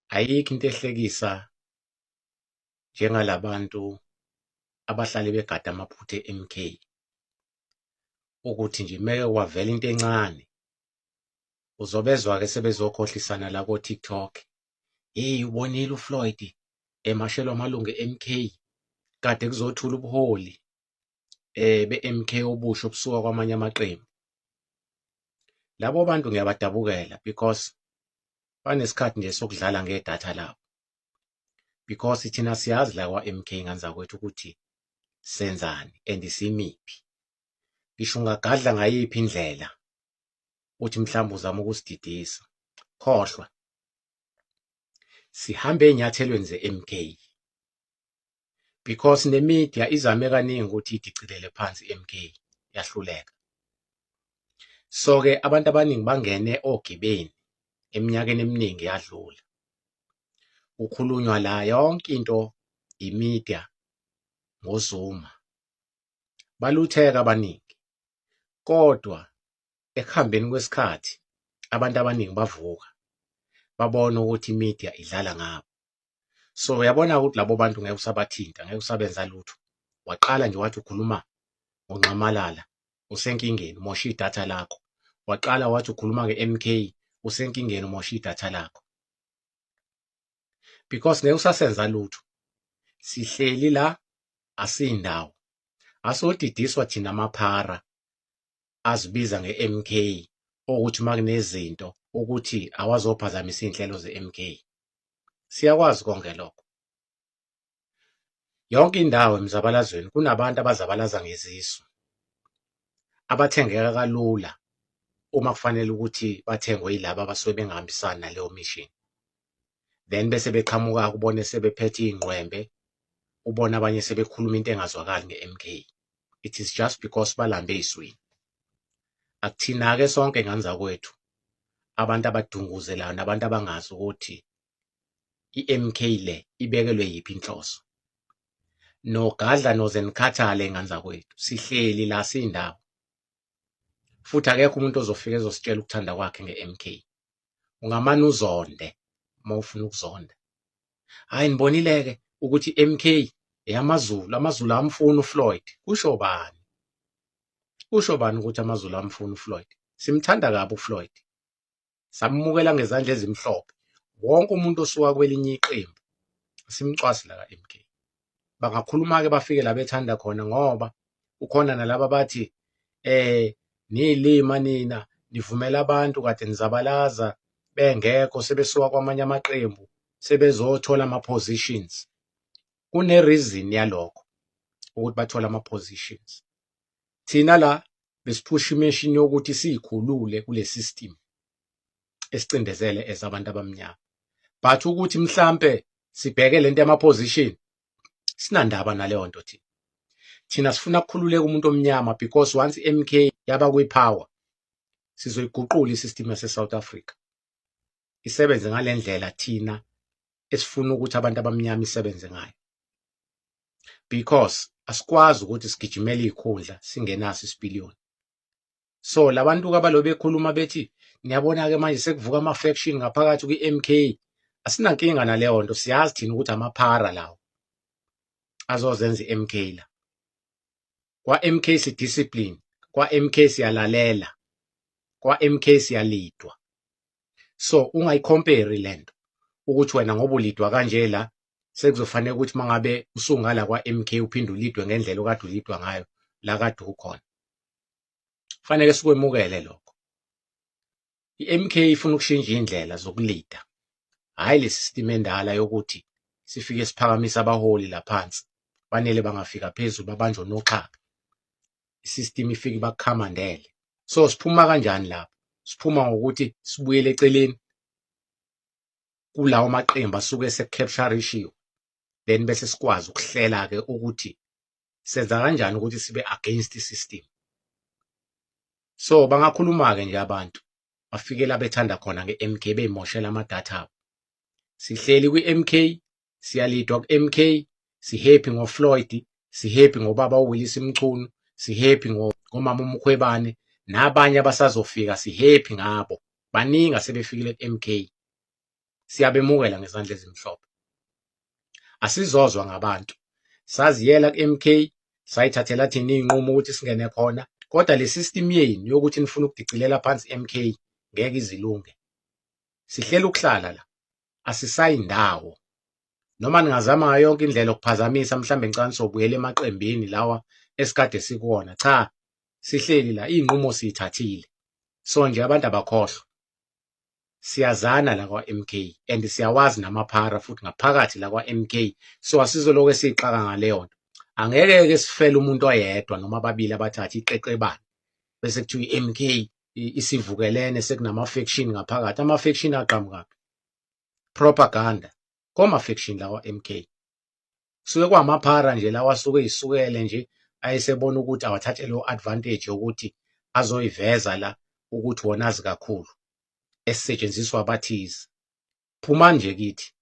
Ayikho into ehlekisa njengalabantu abahlale begada amaphutha e-M_K, ukuthi nje meke kwavela into encane uzobezwa-ke sebezokhohlisana la ko-TikTok. Hheyi, ubonile uFloyd emashelwa amalungu e-M_K kade kuzothula ubuholi be-M_K obusha obusuka kwamanye amaqembu. Labo bantu ngiyabadabukela because banesikhathi nje sokudlala ngedatha labo, because thina siyazi la kwa-M_K ngane zakwethu ukuthi senzani and simiphi. Ngisho ungagadla ngayiphi indlela uthi mhlawumbe uzama ukusididisa, khohlwa. Sihamba ey'nyathelweni ze-M_K because ne-media izame kaningi ukuthi idicilele phansi i-M_K, yahluleka. So-ke abantu abaningi bangene ogibeni eminyakeni eminingi eyadlula. Kukhulunywa la yonke into i-media ngoZuma. Balutheka abaningi kodwa ekuhambeni kwesikhathi abantu abaningi bavuka babona ukuthi i-media idlala ngabo. So uyabona ukuthi labo bantu ngeke usabathinta, ngeke usabenza lutho. Waqala nje wathi ukhuluma ngoNxamalala, usenkingeni, umosha idatha lakho. Waqala wathi ukhuluma nge-M_K, usenkingeni, umosha idatha lakho. Because ngeke usasenza lutho. Sihleli la asindawo. Asodidiswa thina amaphara azibiza nge-M_K ukuthi uma kunezinto ukuthi awazophazamisa iy'nhlelo ze-M_K. Siyakwazi konke lokho. Yonke indawo emzabalazweni kunabantu abazabalaza ngezisu, abathengeka kalula uma kufanele ukuthi bathengwe yilaba abasuke bengahambisani naleyo mission. Then bese beqhamuka ubone sebephethe iy'ngqwembe, ubone abanye sebekhuluma into engazwakali nge-M_K. It is just because balambe ey'swini. Akuthina-ke sonke ngane zakwethu abantu abadunguzelayo nabantu abangazi ukuthi i-M_K le ibekelwe yiphi inhloso. Nogadla noze nikhathale ngane zakwethu, sihleli la siyindawo. Futhi akekho umuntu ozofika ezositshela ukuthanda kwakhe nge-M_K. Ungamane uzonde uma ufuna ukuzonda. Hhayi, nibonile-ke ukuthi i-M_K eyamaZulu, amaZulu amfuni uFloyd. Kusho bani? Kusho bani ukuthi amaZulu amfuni uFloyd? Simthanda kabi uFloyd. Samukela ngezandla ezimhlophe. Wonke umuntu osuka kwelinye iqembu simcwasi la ka-M_K. Bangakhuluma-ke bafike la bethanda khona ngoba kukhona nalaba bathi niyilima nina nivumela abantu kade nizabalaza bengekho sebesuka kwamanye amaqembu sebezothola ama-positions. Kune-reason yalokho ukuthi bathole ama-positions. Thina la besiphusha imishini yokuthi siyikhulule kule system esicindezele as abantu abamnyama, but ukuthi mhlampe sibheke lento yama-position sinandaba naleyo nto thina. Thina sifuna kukhululeka umuntu omnyama because once i-M_K yaba kwi-power sizoyiguqula i-system yase-South Africa isebenze ngale ndlela thina esifuna ukuthi abantu abamnyama isebenze ngayo, because asikwazi ukuthi sigijimele iy'khundla singenaso isipiliyoni. So labantu abalo bekhuluma bethi niyabona-ke manje sekuvuka ama-faction ngaphakathi kwi-M_K, asinankinga naleyo nto. Siyazi thina ukuthi amaphara lawo azozenza i-M_K la. Kwa-M_K si-discipline, kwa-M_K siyalalela, kwa-M_K siyalidwa. So ungayi-compare lento ukuthi wena ngoba ulidwa kanje la sekuzofanele ukuthi mangabe usungala kwa-M_K uphinde ulidwe ngendlela okade ulidwa ngayo la kade ukhona. Kufanele sikwemukele lokho. I-M_K ifuna ukushintsha iy'ndlela zokulida, hhayi le system endala yokuthi sifike siphakamise abaholi la phansi, banele bangafika phezulu babanjwe noxhaka, i-system ifike ibakhamandele. So siphuma kanjani lapho? Siphuma ngokuthi sibuyele eceleni kulawo maqembu asuke ese-capture-ishiwe, then bese sikwazi ukuhlela-ke ukuthi senza kanjani ukuthi sibe against i-system. So bangakhuluma-ke nje abantu bafike la bethanda khona nge-M_K bey'moshela amadatha abo. Sihleli kwi-M_K, siyalidwa ku-M_K, si-happy ngo-Floyd, si-happy ngobaba uWillis Mchunu, si-happy ngomama uMkhwebane nabanye abasazofika si-happy ngabo. Baningi asebefikile ku-M_K. Siyabemukela ngezandla ezimhlophe. Asizozwa ngabantu. Saziyela ku-MK, sayithathela thina iy'nqumo ukuthi singene khona, kodwa le system yenu yokuthi nifuna ukudicilela phansi i-MK ngeke izilunge. Sihleli ukuhlala la, asisayi ndawo. Noma ningazama ngayo yonke indlela ukuphazamisa, mhlawumbe ngicabanga sobuyela emaqembini lawa esikade sikuwona. Cha, sihleli la, iy'nqumo siyithathile. So nje abantu abakhohlwa. Siyazana la kwa-MK and siyawazi namaphara futhi ngaphakathi la kwa-MK, so asizoloke siyixaka ngaleyo nto. Angeke-ke sifele umuntu oyedwa noma ababili abathathu iqeqebane bese kuthiwa i-MK isivukelene, sekunama-faction ngaphakathi. Ama-faction aqhamukaphi? Propaganda koma-faction lawa MK. Kusuke kwamaphara nje lawa asuke eyisukele nje, ayesebona ukuthi awathathe leyo advantage yokuthi azoyiveza la ukuthi wona azi kakhulu, esisetshenziswa abathize. Phumani nje kithi.